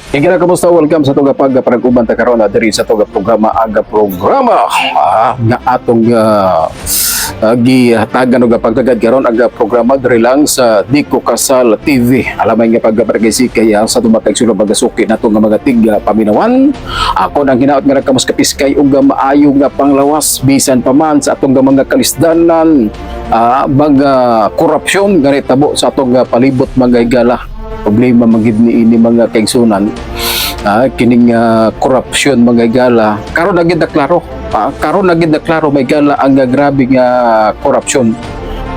Higala, kamusta? Welcome sa atong pagparag-uban ta karon diri sa atong programa, aga programa nga atong gihatagan og pagtagad karon, aga programa diri lang sa Diko Kasal TV. Alamay nga pagparagisi kay sa atong mga kaigsuonan, pagkasuki nato nga mga tig paminawan. Ako nang hinaot nga nagkamos kapiskay ug maayo nga panglawas bisan pa man sa atong mga kalisdanan, mga korupsyon nga nitabo sa atong palibot, mga higala. Problema man gid ni ini, mga kaigsunan, kining korupsyon, mga higala. Karon na gid na klaro, karon na gid na klaro, mga higala, ang grabe nga korupsyon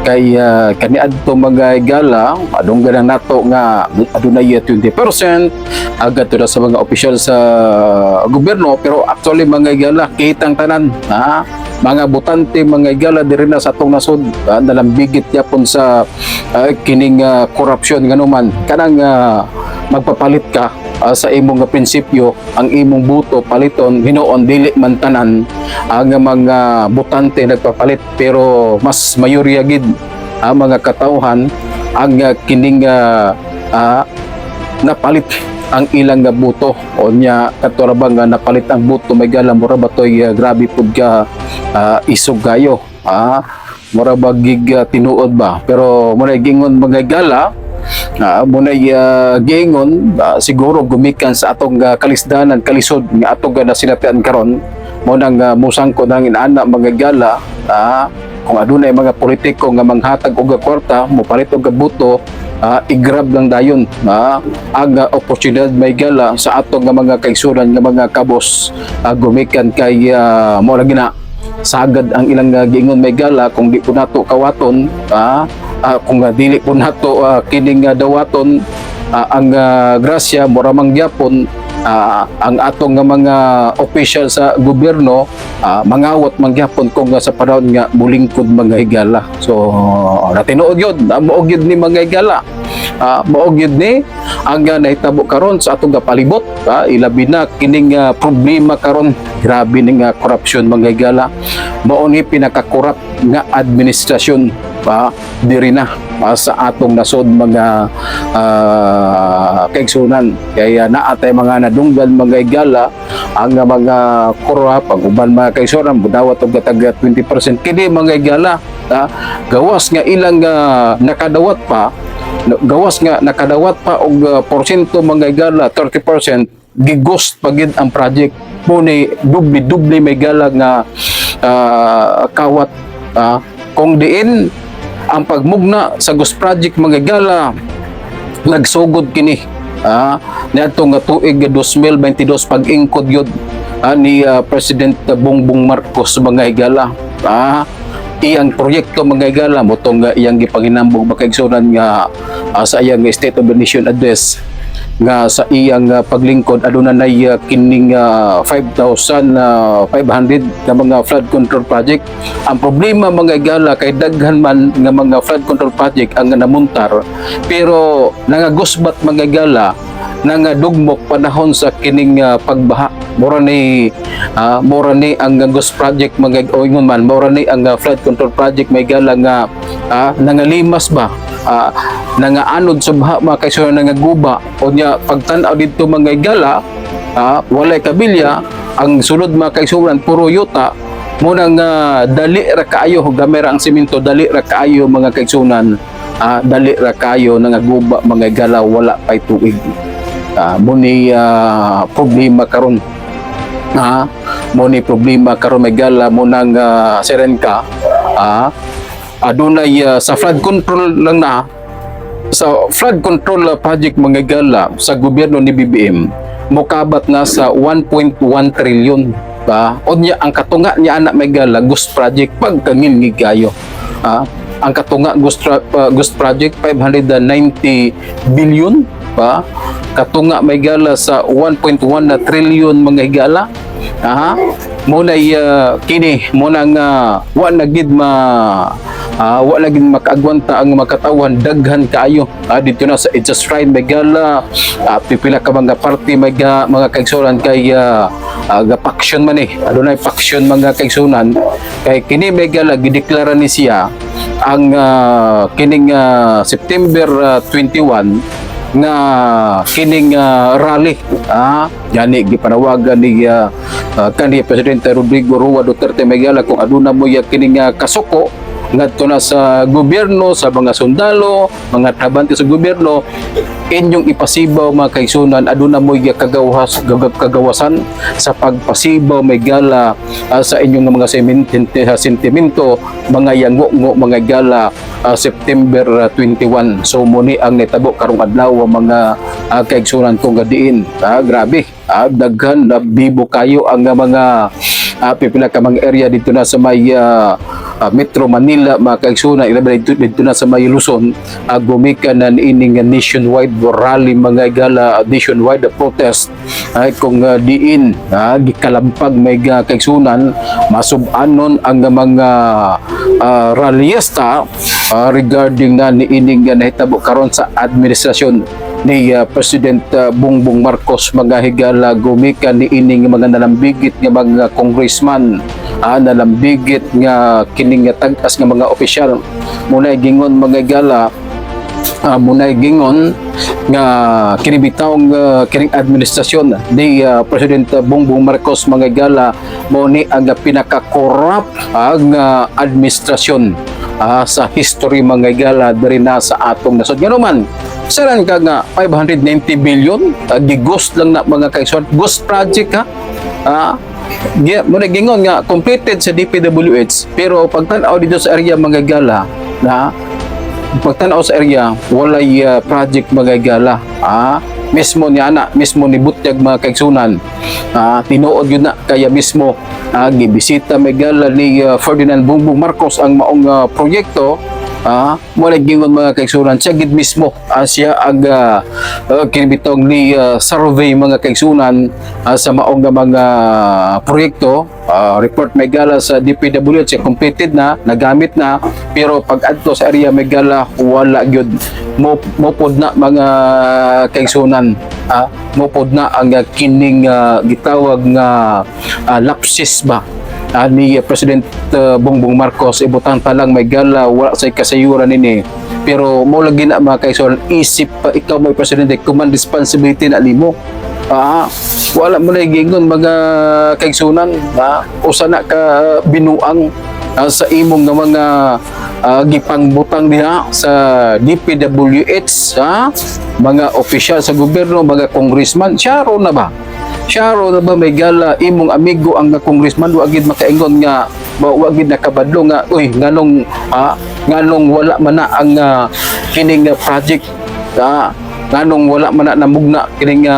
kay kaniadto, mga higala, adunggan na nato nga adunay 20% agad na sa mga opisyal sa gobyerno. Pero actually, mga higala, kitang tanan mga botante, mga higala, diri na sa atong nasod, nalambigit yapon sa kining korupsyon. Nganuman kanang magpapalit ka sa imong nga prinsipyo, ang imong buto paliton, hinuon dili man tanan ang mga botante nagpapalit, pero mas mayorya gid ang mga katawhan ang kining napalit ang ilang nga buto. O nya kato ra ba nga napalit ang buto, may gala, mura ba toy grabe pud ka isog kayo, mura ba gig tinuod ba? Pero muna gingon, mga gala, muna gingon, siguro gumikan sa atong kalisdanan, kalisod nga atong nasinatian karon, mo nang musangko nang inaana, mga gala, kung adunay mga politiko nga manghatag og kwarta mopalit og buto, i-grab lang dayon ang oportunidad, may gala, sa atong nga mga kaigsunan nga mga kabos, gumikan kay mo lagi na sagad ang ilang giingon, may gala, kung di po nato kawaton, kung dili po nato kining dawaton ang grasya, mura man gyapon ang atong nga mga official sa gobyerno, mangawat man gyapon kung sa panahon nga mulingkod, mga higala. So natinuod yun, mao gyud ni, mga higala, mao gyud ni ang nahitabo karon sa atong palibot, ilabi na kining problema karon, grabe ni nga corruption, mga higala. Mao ni pinaka-corrupt nga administrasyon pa diri na sa atong nasod, mga kaigsunan, kaya naa tay mga nadunggan, mga higala, ang mga corrupt, ang uban, mga kaigsunan, budawat og tag 20%. Kini, mga higala, gawas nga ilang nakadawat pa, gawas nga nakadawat pa og porsyento, mga higala, 30%, gighost pa gid ang project mo ni dubli dubli may gala nga kawat. Kung diin ang pagmugna sa ghost project, mga higala, nagsugod kini niadto nga tuig 2022, pag-ingkod yun ni President Bongbong Marcos, mga higala. Iyang proyekto, mga higala, motong iyang gipanginambog, mga kaigsunan, nga sa iyang State of the Nation Address nga sa iyang paglingkod aduna nay kining 5,500 nga mga flood control project. Ang problema, mga higala, kay daghan man nga mga flood control project ang namuntar, pero nangagusbat, mga higala, nangadugmok panahon sa kining pagbaha. Mura ni ang ghost project, mga o ingon man, mura ni ang flood control project, may gala, nga nangalimas ba, nangaanod sa baha, mga kaigsunan, nangaguba. O nya pagtan-aw didto, mga higala, walay kabilya ang sulod, mga kaigsunan, puro yuta mo nang dali ra kaayo, gamay ra ang simento, dali ra kaayo, mga kaigsunan, dali ra kaayo nangaguba, mga higala, wala pay tuig. Mo ni problema karon, mo ni problema karon, may gala, mo nang siren ka, adunay sa flood control lang na, sa flood control project, mga gala, sa gobyerno ni BBM, mokabat na sa 1.1 trillion ba. Unya ang katunga niya ana, may gala, ghost project, pagkangilngig kayo. Ang katunga ghost project 590 billion ba, katunga, may gala, sa 1.1 na trillion, mga higala. Aha, mo na kini mo na nga wa na gid makaagwanta ang mga katawan, daghan kaayo dito na sa EDSA Shrine, may gala, pipila ka mga party, may mga kaigsunan, kay ga faction man eh, adunay faction, mga kaigsunan, kay kini, may gala, gideklara ni siya ang kining September 21. Nga kining rally, gani gipanawagan ni kani Presidente Rodrigo Roa Duterte, may gala, kung aduna mo ya kining kasuko ngadto na sa gobyerno, sa mga sundalo, mga trabante sa gobyerno, inyong ipasibaw, mga kaigsunan. Aduna mo ya kagawasan sa pagpasibaw, may gala, sa inyong mga sentimento, mga yango, mga gala, September 21. So muni ang nitabo karong adlaw, mga kaigsunan ko nga diin. Grabe, daghan na bibo kayo ang mga pipila ka mga area dito na sa may Metro Manila, mga kaigsunan, ilabi dito na sa may Luzon, gumikan na ining nationwide rally, mga gala, nationwide protest ay kung diin gikalampag, may kaigsunan, masub-anon ang mga rallyista regarding na niining nahitabo karon sa administrasyon ni President Bongbong Marcos, mga higala. Gumikan ni ining mga nalambigit nga mga congressman, nalambigit nga kining nga tag-as nga mga opisyal. Munay gingon, mga higala, munay gingon nga kini bitawng kining administrasyon ni President Bongbong Marcos, mga higala, mao ni ang pinaka-corrupt ang administrasyon sa history, mga higala, diri na sa atong nasod. Ngano man saran ka nga 590 billion gighost lang na, mga kaigsoon? Ghost project ha. Mo na gingon nga completed sa DPWH, pero pagtan-aw dito sa area, mga gala, na pagtanaw sa area, walay project, mga gala. Mismo ni ana, mismo ni butyag, mga kaigsunan. Tinuod yun na kaya mismo gibisita, may gala, ni Ferdinand Bongbong Marcos ang maong proyekto. Wala gingon, mga kaigsunan, siya gid mismo, siya ang kinibitong ni survey, mga kaigsunan, sa maong nga mga proyekto. Report, may gala, sa DPWH completed na, nagamit na, pero pag adto sa area, may gala, wala gyud mo mopod na, mga kaigsunan. Mopod na ang kining gitawag nga lapses ba ni President Bongbong Marcos. Ibutang ta lang, may gala, wala say kasayuran nini, pero mo lagi na, mga kaigsunan, isip pa ikaw may presidente, command responsibility na nimo. Wala mo na gingon, mga kaigsunan, usa na ka binuang sa imong nga mga gipangbutang diha sa DPWH, ha, mga opisyal sa gobyerno, mga congressman. Syaro na ba, syaro na ba, may gala, imong amigo ang nga congressman, wa gid makaingon nga wa gid nakabadlo nga, "Uy, nganong wala man na ang kining project, nganong wala man na namugna kining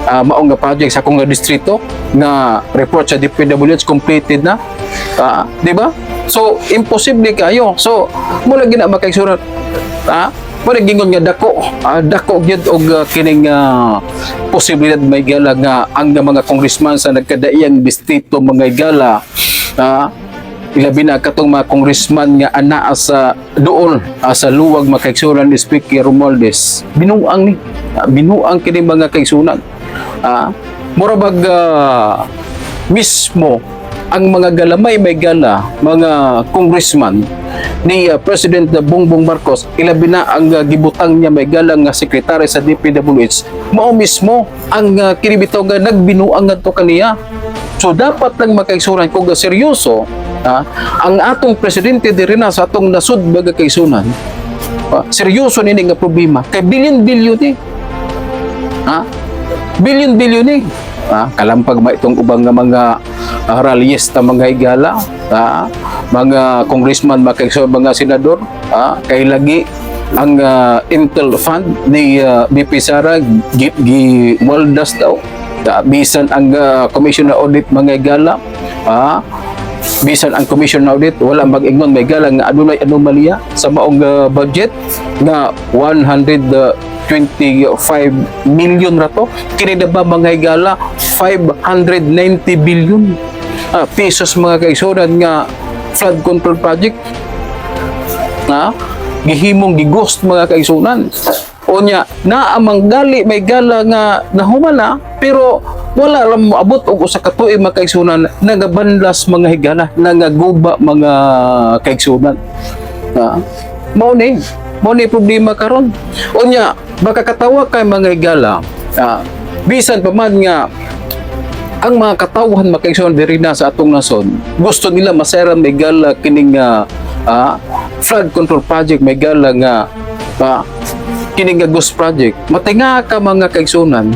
maong nga project sa akong nga distrito nga report sa DPWH completed na?" Di ba? So imposible kayo. So mo lagi na makaigsunan, mo gingon nga dako, dako gyud og kining posibilidad, may gala, nga ang mga congressman sa nagkadaiyang distrito, mga gala, ilabi na katong mga congressman nga anaa sa dool, sa luwag, mga kaigsunan, ni Speaker Romualdez, binuang ni, binuang kini, mga kaigsunan. Mura bag mismo ang mga galamay, may gala, mga congressman ni President Bongbong Marcos, ilabi na ang gibutang niya, may gala, nga sekretary sa DPWH, mao mismo ang kinibitaw nga nagbinuang ngadto kaniya. So dapat lang, makaigsunan, kung seryoso ang atong presidente diri na sa atong nasud, mga kaigsunan, seryoso nini nga problema kay billion-billion eh. Billion-billion eh. Kalampag ba itong ubang nga mga rallyista, mga higala, mga congressman, mga mga senador, kay lagi ang Intel Fund ni BP Sara gi waldas daw. Bisan ang Commission na Audit, mga higala, bisan ang Commission na Audit wala mag-ingon, may gala, nga adunay anomalya sa maong budget nga 125 million ra to. Kini na ba, mga higala, 590 billion pesos, mga kaigsunan, nga flood control project na gihimong gighost, mga kaigsunan? Unya naamang gali, may gala, nga nahumana, pero wala lang moabot og usa ka tuig, mga kaigsunan, nagabanlas, mga higala, nagaguba, mga kaigsunan. Mao ni problema karon. Unya Makakatawa kay, mga higala, bisan pa man nga ang mga katawhan, mga kaigsuonan, diri na sa atong nason, gusto nila masera, may gala, kining flood control project, may gala, nga kining nga ghost project. Matinga ka, mga kaigsuonan,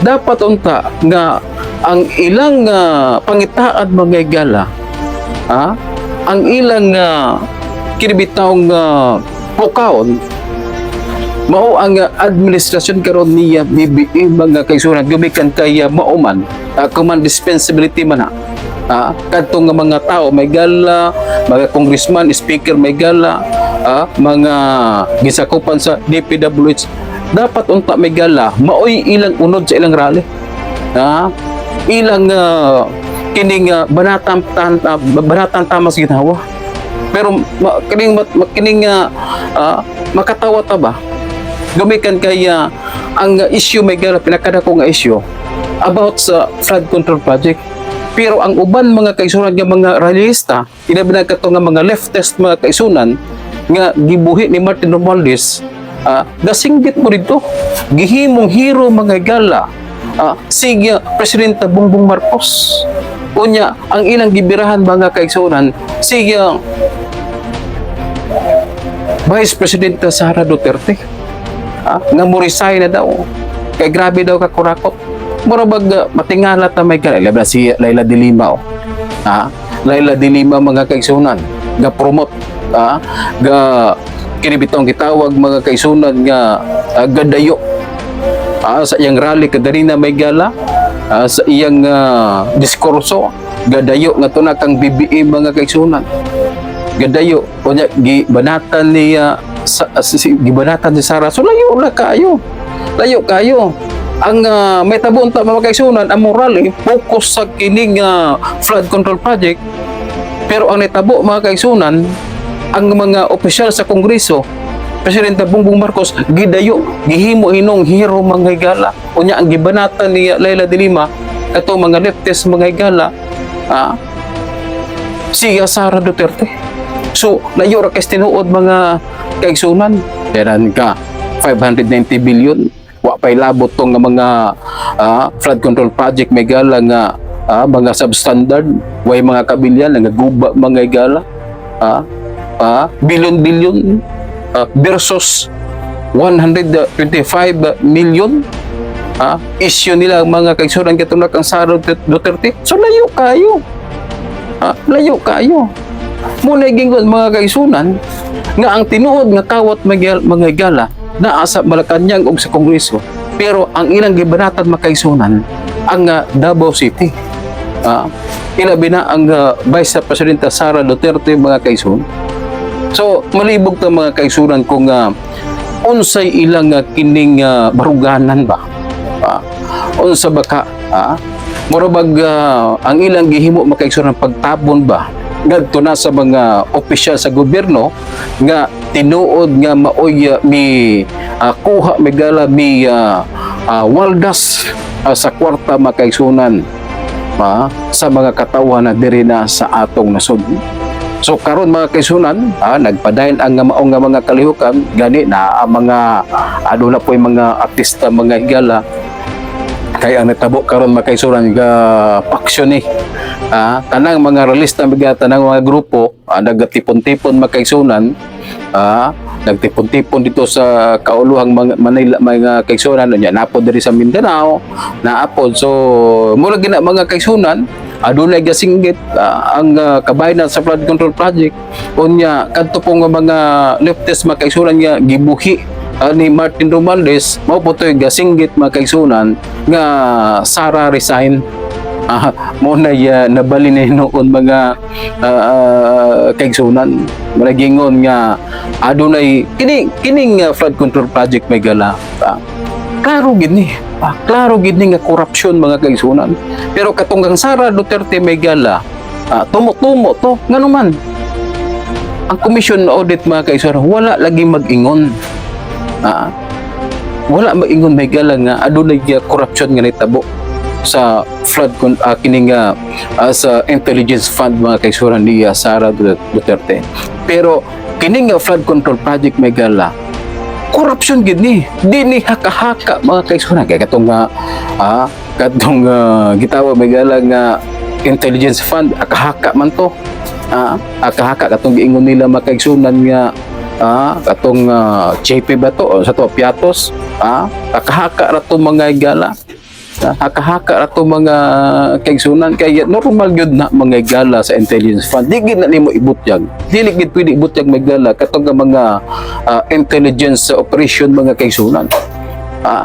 dapat unta nga ang ilang pangitaan, mga higala, ang ilang kinibitawng pukawon mao ang administrasyon karon niya BBM, mga kaigsuonan, gumikan kay mao man command responsibility man na kadtong nga mga tao, may gala, mga congressman, speaker, may gala, mga gisakupan sa DPWH, dapat unta, may gala, maoy ilang unod sa ilang rally, ilang kining banatan tamas ginawa. Pero kining makatawa ta ba, gumikan kay ang issue, may gala, pinakadako nga issue about sa flood control project, pero ang uban mga kaigsuonan nga mga rallyista, ilabi na kato nga mga leftist, mga kaigsuonan, nga gibuhi ni Martin Romualdez, gasinggit mo dito, gihimong hero, mga higala, sige Presidente Bongbong Marcos. Unya ang ilang gibirahan, mga kaigsuonan, sige Vice Presidente Sara Duterte, nga mo resign na daw kay grabe daw ka kurakot. Mura bag matingala ta, may gala. Labi na si Leila de Lima, oh. Leila de Lima, mga kaigsuonan, ga promote, ga kinibitong gitawag, mga kaigsuonan, nga gadayo sa iyang rally kaganina, may gala, sa iyang diskurso, gadayo nga tuna kang BBM, mga kaigsuonan, gadayo. Unya gibanatan niya sa, gibanatan si Sara. So layo na kayo, layo kayo ang may tabo unta, mga kaigsuonan. Ang moral eh, focus sa kining flood control project, pero ang nitabo, mga kaigsuonan, ang mga opisyal sa Kongreso, Presidente Bongbong Marcos gidayo, gihimo inong hero, mga higala. Unya ang gibanatan ni Leila de Lima kato mga leftist, mga higala, si Sara Duterte. So layo ra kay tinuod, mga kaigsuonan. Meron ka 590 billion, wa pay labot tong nga mga flood control project, may gala, nga mga substandard, way mga kabilyan, nga guba, mga higala, billion billion versus 125 million issue nila, mga kaigsuonan, katulad kang Sara Duterte. So layo kayo, layo kayo. Muna gingon, mga kaigsuonan, nga ang tinuod nga kawat, mga higala, naa sa Malacanang ug sa Kongreso, pero ang ilang gibanatan, mga kaigsuonan, ang Davao City, ilabi na ang Vice President Sara Duterte, mga kaigsuonan. So malibog ta, mga kaigsuonan, kung unsay ilang kining baruganan ba, unsa ba ka, mura bag ang ilang gihimo, mga kaigsuonan, pagtabon ba ngadto na sa mga opisyal sa gobyerno nga tinuod nga maoy mi kuha, may gala, mi waldas sa kwarta, mga kaigsuonan, sa mga katawhan na diri na sa atong nasod. So karon, mga kaigsuonan, nagpadayon ang maong nga mga kalihukan. Gani na ang mga ano na po yung mga artista, mga higala, kay ang natabo karon, mga kaigsuonan, ga faction ni tanang mga ralista, mga tanang mga grupo, nagtipon-tipon, mga kaigsuonan, nagtipon-tipon dito sa kauluhang mga Manila, mga kaigsuonan. Nya napod diri sa Mindanao naapod. So mura gina, mga kaigsuonan, adunay gasinggit ang kabahin sa flood control project. Unya kadto pong mga leftist, mga kaigsuonan, nga gibuhi ni Martin Romualdez, mao po to'y gasinggit, mga kaigsuonan, nga "Sara, resign." Mo na nabali na noon, mga kaigsuonan. Maragingon nga adunay kini kining flood control project, may gala. Klaro gid ni. Klaro gid ni nga korupsyon, mga kaigsuonan. Pero katunggang Sara Duterte, may gala, tumo-tumo to ngano man ang commission audit, mga kaigsuonan, wala lagi mag-ingon. Wala maingon, may gala, nga adunay corruption nga nitabo sa flood kini nga sa intelligence fund, mga kaigsuonan, ni Sara Duterte. Pero kini nga flood control project, may gala, Corruption gid ni. Di ni haka-haka, mga kaigsunan. Kay katong gitawag may gala nga intelligence fund, haka-haka man to. Haka-haka katong giingon nila, mga kaigsunan, nga katong JP ba to o sa to Piatos, haka-haka ra to, mga higala. Haka-haka ra to, mga kaigsunan, kay normal gyud na, mga higala, sa intelligence fund. Di gid na nimo ibutyag. Dili gid pwede ibutyag, mga higala, katong nga mga intelligence operation, mga kaigsunan.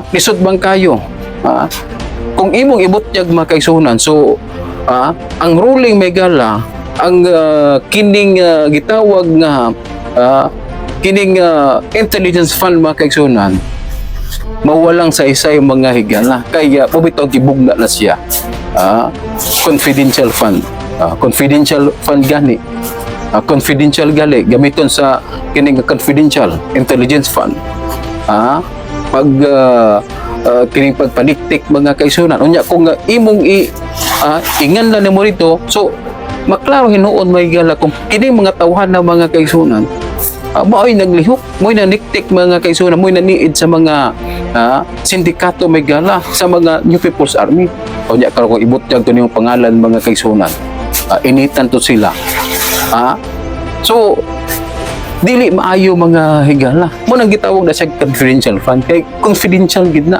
Lisod bang kayo? Kung imong ibutyag, mga kaigsunan, so ang ruling, may gala, ang kining gitawag nga kining intelligence fund, mga kaigsunan, mawalang sa isa yung mga higala. Kaya pabitaw gibugna na siya. Confidential fund. Confidential fund gani. Confidential gali gamiton sa kining confidential intelligence fund. Pag kining pagpaniktik, mga kaigsunan, unya kung imong i ingan lang nimo rito, so maklaro hinuon, may gala, kung kining mga tawhan na, mga kaigsunan, mao'y naglihok, mo'y naniktik, mga kaigsunan, mo'y naniid sa mga sindikato, may gala, sa mga New People's Army. O nya karon kung ibutyag to niyong pangalan, mga kaigsunan, initan to sila. So dili maayo, mga higala. Mo nang gitawag na siya confidential fund kay confidential gid na.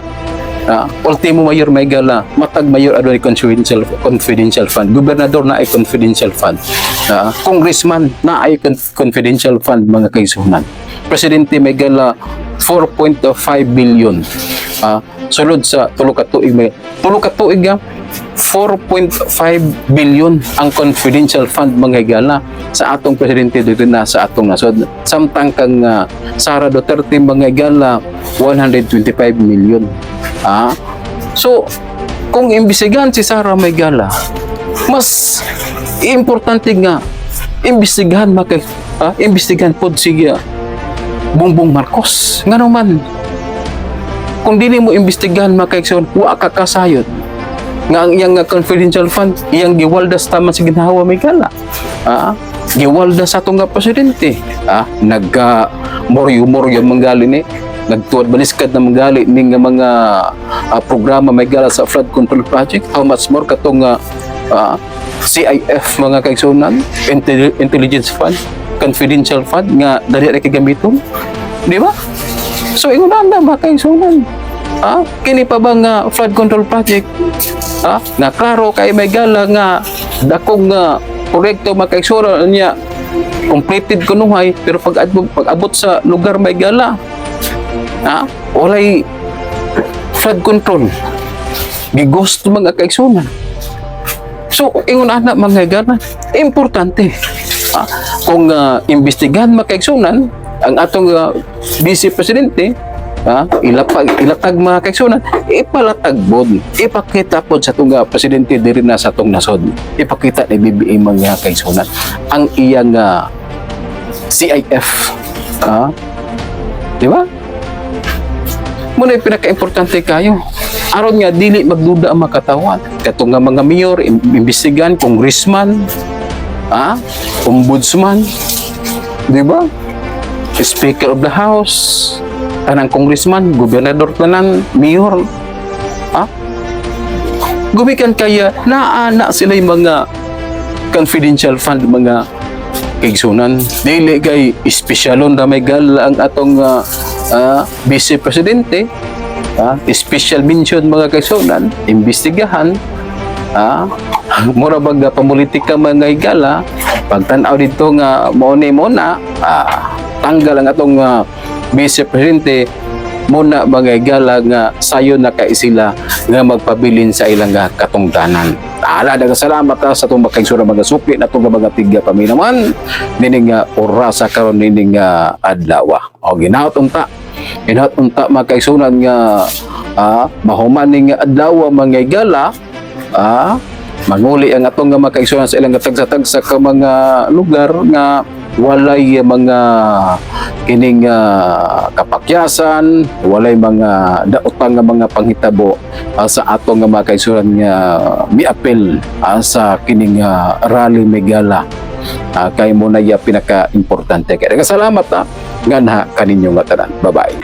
Ultimo mayor, may gala, matag mayor adunay confidential confidential fund, gobernador na ay confidential fund, congressman na ay confidential fund, mga kaigsunan. Presidente, may gala, 4.5 billion sulod sa 3 ka tuig, may 3 ka tuig 4.5 billion ang confidential fund, mga higala, sa atong presidente dito na sa atong nasod, samtang kang Sara Duterte, mga higala, 125 million. So kung imbestigahan si Sara, may gala, mas importante nga imbestigahan maka imbestigahan pod si Bongbong Marcos. Ngano man kung dili mo imbestigahan, mga kaigsoon, wa ka kasayod nga ang iyang nga confidential fund iyang giwaldas taman sa ginhawa, may gala, giwaldas sa atong nga presidente. Nagka moryo-moryo manggali ni, nagtuwad baliskad na manggali ning nga mga programa, may gala, sa flood control project. How much more katong CIF, mga kaigsunan, intelligence fund, confidential fund nga dali ra kay gamiton, di ba? So ingon na, mga kaigsunan, kini pa ba nga flood control project, nga klaro kay, may gala, nga dakong nga proyekto, mga kaigsunan, niya completed kunuhay, pero pag abot sa lugar, may gala, walay flood control, gighost, mga kaigsunan. So ingon ana, mga higala, importante kung imbestigahan, mga kaigsunan, ang atong vice presidente, ilatag, mga kaigsunan, ipalatag pod, ipakita pod sa atong presidente diri na sa atong nasod, ipakita ni BBM, mga kaigsunan, ang iyang CIF, di ba? Muna yung pinaka-importante kayo. Aron nga dili magduda ang makatawan. Katong nga mga mayor, imbestigahan, congressman, ombudsman, di ba? Speaker of the House, tanang congressman, gobernador tanan, mayor, gumikan kaya naa na sila yung mga confidential fund, mga kaigsunan. Dili kay espesyalon na may gala ang atong vice presidente, special mention, mga kaigsunan, imbestigahan, mura bag pamulitika, mga higala, pagtan-aw dito nga mao ni mo na tanggal ang atong vice presidente muna, mga higala, nga sayon na kay sila nga magpabilin sa ilang katungdanan. Ala, daghang salamat sa atong makaigsuon, mga suki na itong mga tigga paminaman nining orasa karon nining adlaw. O ginaot unta. Ginaot unta, mga kaigsunan, nga mahuman ning adlaw, mga higala, manguli ang atong nga mga kaigsunan sa ilang tagsa-tagsa ka mga lugar nga walay mga kining kapakyasan, walay mga daotang nga mga panghitabo sa atong nga mga kaigsunan nga miapil sa kining rally megala. Kay mo na iya pinaka-importante. Kaya salamat. Nganha kaninyo nga tanan. Bye-bye.